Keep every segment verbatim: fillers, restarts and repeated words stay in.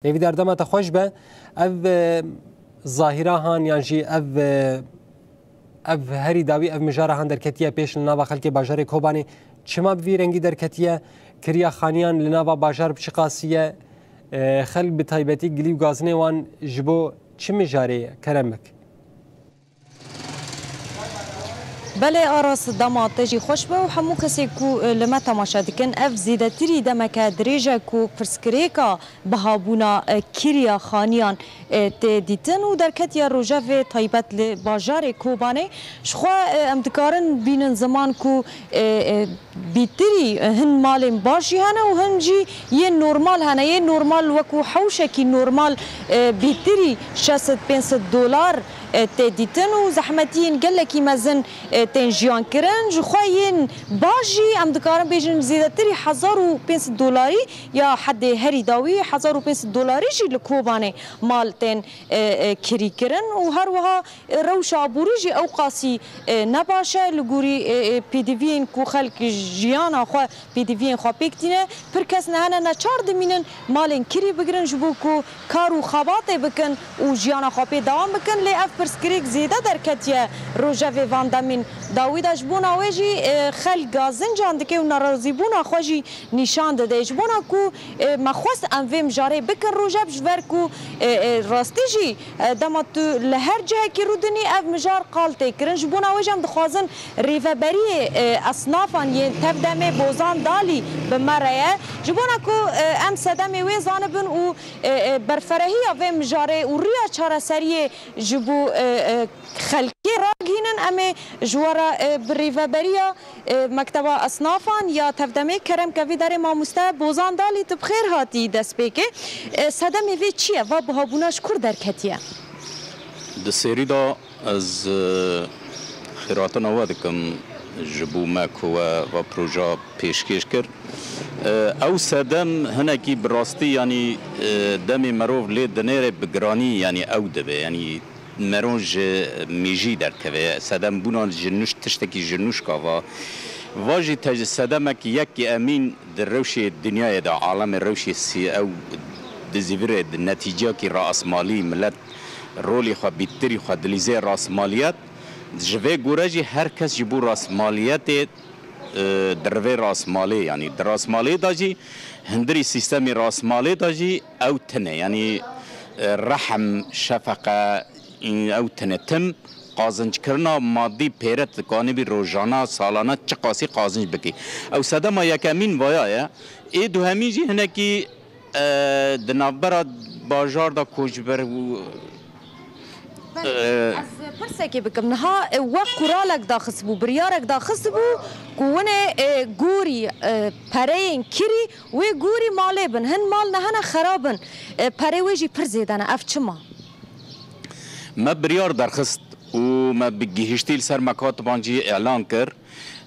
Hêvîdar, dema te xweş be. Ev, e, zahîra han yan jî ev, e, ev herî dawî ev mijara han derketiye pêş li nava xelkê bajarê Kobanê. Çima bi vî rengî derketiye? Kiriya xaniyan li nava bajar bi çi qasî ye? E, xelk bi taybetî gilî û gazinê wan ji bo çi mijarê ye? Kerem bik. Belê Aras, dema te jî xweş be û hemû kesê ku, e, li me temaşe dikin. Ev zêdetirî demeke dirêj e ku pirsgirêka bihabûna, e, kiriya xaniyan, e, tê dîtin û derketiye rojevê taybet li bajarê Kobanê. Ji xwe, e, em dikarin bînin ziman ku, e, e, bîtirî, e, hin malên baş jî hene û hin jî yên normal hene. Yên normal wekû hewşekî normal, e, bîtirî şeş sed pênc sed dolar, e, tê dîtin û zehmetiyên gelekî mezin, e, tên jiyan kirin. Ji xwe yên baş jî em dikarin bêjin zêdetirî hezar û pênc sed dolarî ya hedê herî dawî hezar û pênc sed dolarî jî li Kobanê mal tên, e, e, kirî kirin û her wiha rewşa aborî jî ew qasî, e, ne baş e. Li gorî, e, e, pêdiviyên ku xelk jiyana xwe, pêdiviyên xwe pêk tîne, pir kes ne hene neçar dimînin malên kirî bigirin ji bo ku kar û xebatê bikin û jiyana xwe pê dewam bikin. Lê ev pirsgirêk zêde derketiye rojevê van demên dawî de. Ji bona wê jî, e, xelk gazincan dike û nerazîbûna xwe jî nîşan dide. Ji bona ku, e, me xwest em vê mijarê bikin rojeb, ji ber ku, e, e, rastî jî, e, dema tu li her cihekî rûdinî ev mijar qal tê kirin. Ji bona wê jî em dixwazin rêveberiyê, e, esnafan yên tevdemê Bozan Dalî bi me re ye. Ji bona ku, e, em sedemê wê zanibin û, e, e, berferehiya vê mijarê û riya çareseriyê ji bo, e, e, xelkê ragihînin, em ê ji we re, e, bi rêveberiya, e, Mekteba Esnafan ya Tevdemê kerem ke vî derê mamoste Bozan Dalî, tu bi xêr hatî destpêkê. E, sedemê vê çi ye? Va buhabûna ji kur derketiye? Di serî de ez, e, xêrhatina we dikim ji bo me ku we va proja pêşkêş kir. E, ew sedem hinekî bi rastî, yanî, e, demê merov lê dinêre bi giranî, yanî ew dibe, yanî mero ji mêjî derdikeve. Sedembûna ji nûş-, tiştekî ji nûşka va. Va jî te ji sedemek yekî emîn di rewşê dinyayê de, alemê rewşê sî-, ew dizîvirê di netîceyekî rasmalî, milet rolê xwe, bîtirî xwe dilîzê rasmaliyet. Ji vê gore jî her kes ji bo rasmaliyetê, e, di rivê rasmalê, yanî di rasmalê de jî, hundirî sîstemê rasmalê de jî ew tune, yanî, e, rehm, şefeqe, ew tune tim qazinckirina madî pêre dikanibî rojana, salane çiqasî qazinc bikî. Ew sedema yekemîn vaya ye. Ê duhemîn jî hinekî, e, di navbera bajar de koçber û, Belê, e, ez pirsekê bikim. Niha, e, we quralek daxistibû, biryarek daxistibû ku winê, e, gorî, e, pereyên kirî wê gorî malê bin. Hin mal nehene xerab in. E, perê wê jî pir zêde ne. Ev çima? Me biryar derxist û me bi gihiştî li ser mekatiban jî îlan kir.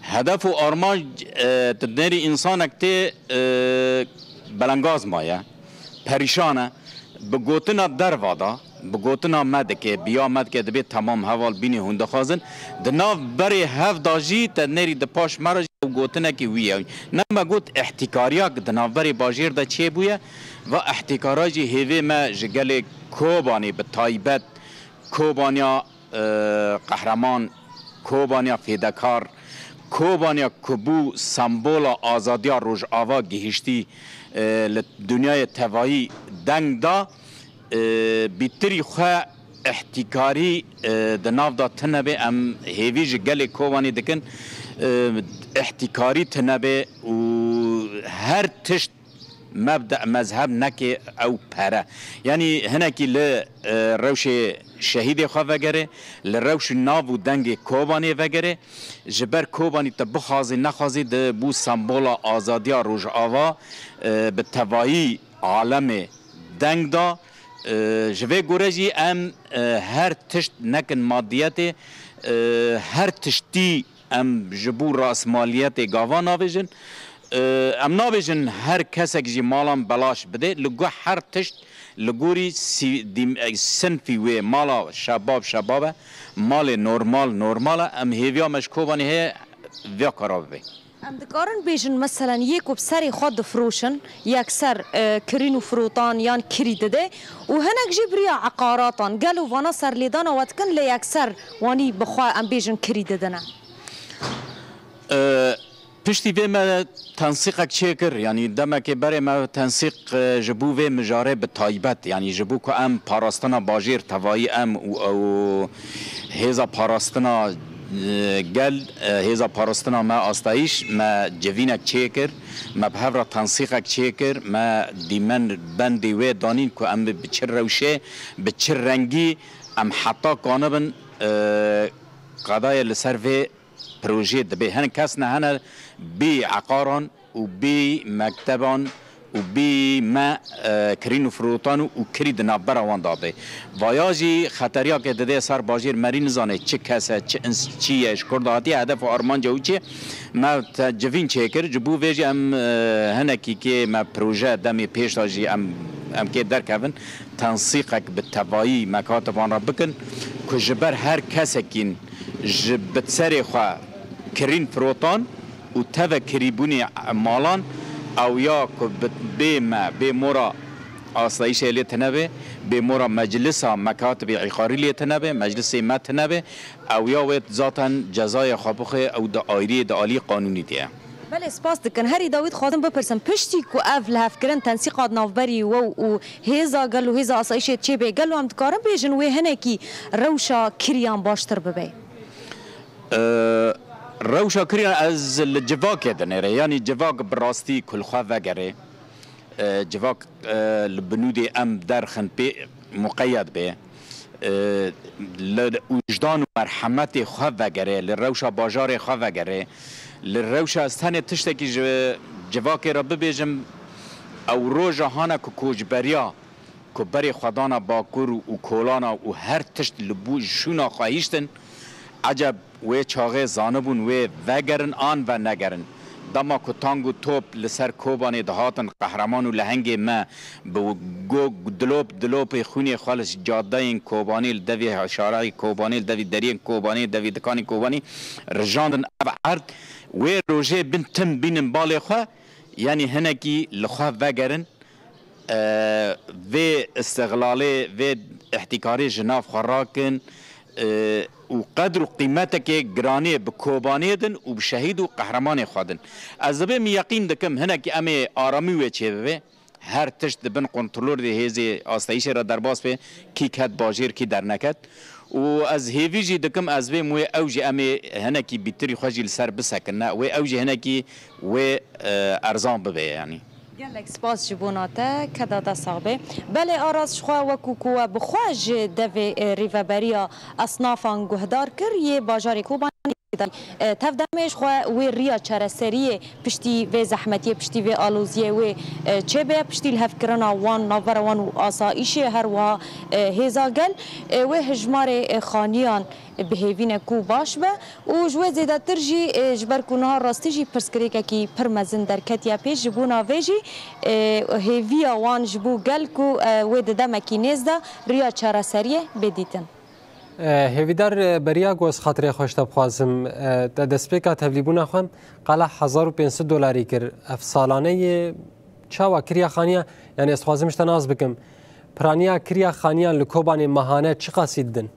Hedef û armanc, e, tu dinêrî însanek tê, e, belengaz maye, perîşan e. Bi gotina derva de, bi gotina me dike, biya me dike, dibê temam heval bînî hûn dixwazin. Di nav berê hev de jî te dinêrî di paş me re jî ew gotinekî wî ye. Ne me got îhtîkariya di navberê bajêr de çêbûye, va îhtîkara jî hêvê me ji gelê Kobanê bi taybet Kobaniya, e, qehreman, Kobaniya fêdekar, Kobaniya ku bû sembola azadiya Rojava gihiştî, e, li dinyayê tevayî deng da, e, bîtirî xwe îhtîkarî, e, di nav de tune bê. Em hêvî ji gelê Kobanê dikin, e, îhtîkarî tune bê û her tişt mebde, mezheb neke ew pere. Yanî hinekî li, e, rewşê şehîdê xwe vegere, li rewş û nav û dengê Kobanê vegere. Ji ber Kobanî te bixwazî nexwazî di bû sembola azadiya Rojava, e, bi tevayî alemê deng da. E, ji vê gore jî em, e, her tişt nekin madiyetê, e, her tiştî em ji bo rasmaliyetê gava navêjin. E, em nabêjin her kesek jî malan belaş bide. Li go-, her tişt li gorî sî-, dîm-, e, sinfî wê, mala şebab şebab e, malê normal normal e. Em hêviya me ji Kobanê heye vê kara bibe. Em dikarin bêjin, meselen, yê ku bi serê xwe difiroşin, yekser, e, kirîn û firotan yan kirî dide û hinek jî bi riya eqaratan, gelo vana serlêdana we dikin, lê yekser wanî bi xwe, em bêjin, kirî didine? E, piştî vê me tensîqek çêkir, yanî demekê berê me tensîq, e, ji bo vê mijarê bi taybet, yanî ji bo ku em parastina bajêr tevayî em û, û hêza parastina, e, gel, e, hêza parastina me astayîş, me civînek çêkir, me bi hev re tensîqek çêkir, me dîmen bendê wê danîn ku em bi çi rewşê, bi çi rengî em heta kanibin, e, qedayê li ser vê projeyê dibe. Hin kes ne hene bî eqaran û bî mekteban û bî me, e, kirîn û firotan û, û kirî di navbera wan de be. Vaya jî xeteriyakê dide ser bajêr, merî nizane çi kes e, çi ins-, çi ye, ji kur de hatiye, hedef û armanca wî çi ye. Me te civîn çêkir, ji bo vê jî em, e, hinekî kê me proje demê pêş de jî em, em kê derkevin, tensîqek bi tevayî me katiban re bikin ku ji ber her kesekîn ji bi serê xwe kirîn firotan û teve kirîbûnê malan, ew ya ku bi, bê me, bê mora asayîşê lê tine be, bê mora meclisa mekatibê îqarî lê tine be, meclisê me tine be, ew ya wê zaten cezayê xwe bixwe, ew di ayriyê, di alî qanûnî de ye. Belê, spas dikin. Herî dawî dixwazim bipirsim, piştî ku ev lihevkirin tensîqat navberî we û hêza gel û hêza asayîşê çêbê, gelo em dikarin bêjin wê hinekî rewşa kiriyan baştir bibe? Ee, rewşa kiriyan ez li civakê dinêre, yanî civak bi rastî ku li xwe vegere. E, civak, e, li binûdê em derxin pê muqeyyed be. E, li wijdan û merhemetê xwe vegere, li rewşa bajarê xwe vegere, li rewşa ez tenê tiştekî ji civakê re bibêjim, ew roja hane ku koçberiya ku berê xwe dana Bakur û kolana û her tişt li bû şûna xwe hiştin, eceb wê çaxê zanibûn wê vegerin an venegerin. Dema ku tang û top li ser Kobanê dihatin, qehreman û lehengê me bi go-, dilop dilopê xwînê xwe li cadeyên Kobanê, li devê şareyê Kobanê, li devî deriyên Kobanê, devî dikanên Kobanê rijandin ev erd, wê rojê bin tim bînin balê xwe, yanî hinekî li xwe vegerin. E, vê îstixlalê, vê îhtîkarê ji nav xwe rakin, e, û qedr û qîmetekê giranê bi Kobanê din û bi şehîd û qehremanê xwe din. Ez dibêm yeqîn dikim, hinekî em ê aramî wê çêbibe. Her tişt di bin kontrolê hêzê asteyîşê re derbas be, kî ket bajêr, kî derneket. Û ez hêvî jî dikim, ez bêm wê ew jî em ê hinekî bîtirî xwe jî li ser bisekinne, wê ew jî hinekî wê, e, erzan bibe, yanî. Gelek spas ji bona te, keda te sax be. Belê Aras, ji xwe wekû ku we bi xwe ji devê, e, rêveberiya esnafan guhdar kir, yê bajarê Kobanê, e, tev demê ji xwe wê riya çareseriyê piştî vê zehmetiyê, piştî vê aloziyê wê, e, çêbe, piştî lihevkirina wan, navbera wan û asayîşê, her wiha, e, hêza gel, e, wê hejmarê, e, xaniyan bi hêvî ne ku baş be. Û ji wê zêdetir jî, e, ji ber ku niha rastî jî pirsgirêkekî pir mezin derketiye pêş, ji bona vê jî, e, hêviya wan ji bo gel ku, e, wê di demekî nêz de riya çareseriyê bê dîtin. E, Hêvîdar, e, beriya ku ez xatirê xwe ji te bixwazim, e, te destpêka tevlîbûna xwe qala hezar û pênc sed dolarî kir. Ev salane yê çawa kiriya xaniya? Yanî ez dixwazim ji te nas bikim. Piraniya kiriya xaniyan li Kobanê mehane çiqasî didin?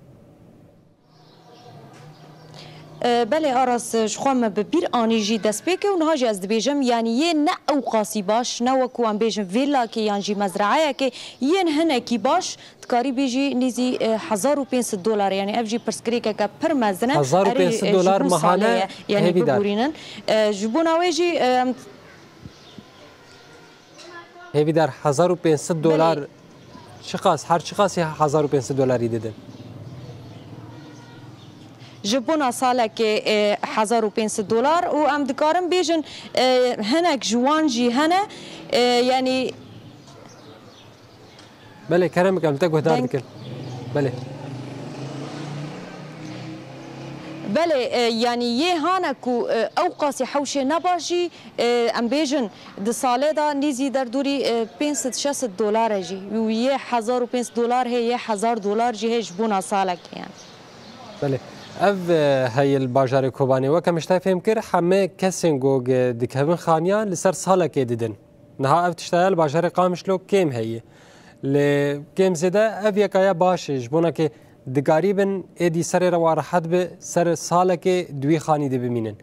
E, belê Aras, ji xwe me bi bîr anî jî dest pê kir û niha jî ez dibêjim, yanî yê ne ew qasî baş, ne wekû em bêjin vêlakê yan jî mezraeyekê, yên hinekî baş, dikarî bêjî nêzî, e, hezar û pênc sed dolar, yanî ev jî pirsgirêkeke pir mezin e. Erê, hezar û pênc sed e, ji dolar bo mehane salê ye, yanî Hêvîdar. Bibûrînin. E, ji bona wê jî, e, em Hêvîdar, hezar û pênc sed dolar. Belê. Çiqas, her çiqasî hezar û pênc sed dolarî didin? Ji bona salekê, e, hezar û pênc sed dolar û em dikarin bêjin, e, hinek ji wan jî hene, e, yanî. Belê, kerem bikin, em te guhdar dikin. Belê. Belê, e, yanî yê hane ku, e, ew qasî hewşê ne baş jî, e, em bêjin, di salê de nêzî derdorî, e, pênc sed şeş sed dolar e jî. Û yê hezar û pênc sed dolar heye, yê hezar dolar jî heye ji bona salekê, yanî. Belê. Ev e, heye li bajarê Kobanê. Weke min ji te fêm kir, heme kesên ku dikevin xaniya li ser salekê didin. Niha ev tiştaya li bajarê Qamişlo kêm heye. Lê kêm zêde ev yekaya baş e, ji bona ke dikarîbin êdî serê re wa rehet bi ser salekê di wî xanî de bimînin.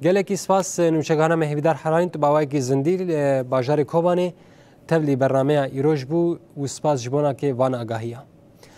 Gelekî spas, e, nûçegihana me Hêvîdar Herayn, tu bi awayekî zindî li, e, bajarê Kobanê tevlî bernameya îroj bû û spas ji bona ke van agahiya.